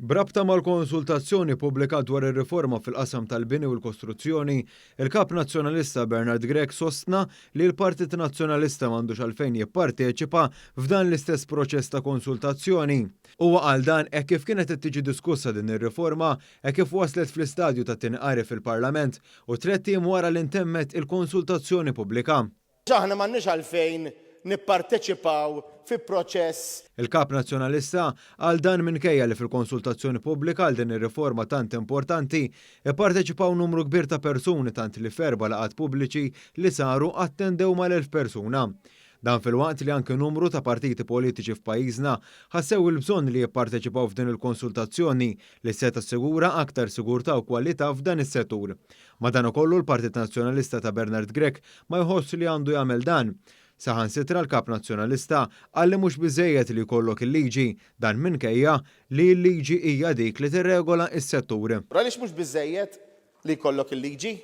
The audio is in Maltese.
B'rabta mal-konsultazzjoni pubblika dwar ir-riforma fil-qasam tal-bini u l-kostruzzjoni, il-Kap Nazzjonalista Bernard Grech sostna li l-Partit Nazzjonalista m'għandux għalfejn jipparteċipa f'dan l-istess proċess ta' konsultazzjoni. Huwa qal dan hekk kif kienet qed tiġi diskussa din ir-riforma hekk kif waslet fl-istadju tat-tieni qari fil-Parlament u tlett ijiem wara li ntemmet il-konsultazzjoni pubblika. Aħna m'għandniex għalfejn nipparteċipaw fi proċess. Il-Kap Nazzjonalista qal dan minkejja li fil-konsultazzjoni pubblika għal din ir-riforma tant importanti ipparteċipaw numru kbir ta' persuni tant li f'erba' laqgħat pubbliċi li saru attendew mal-1,000 persuna. Dan filwaqt li anke numru ta' partiti politiċi f'pajjiżna ħassew il-bżonn li jipparteċipaw f'din il-konsultazzjoni li se tassigura aktar sigurtà u kwalità f'dan is-settur. Madankollu l-Partit Nazzjonalista ta' Bernard Grech ma jħoss li għandu jagħmel dan. Saħansitra l-Kap Nazzjonalista qal li mhux biżżejjed li jkollok il-liġi, dan minkejja li l-liġi hija dik li tirregola s-settur. Għaliex mhux biżżejjed li jkollok il-liġi?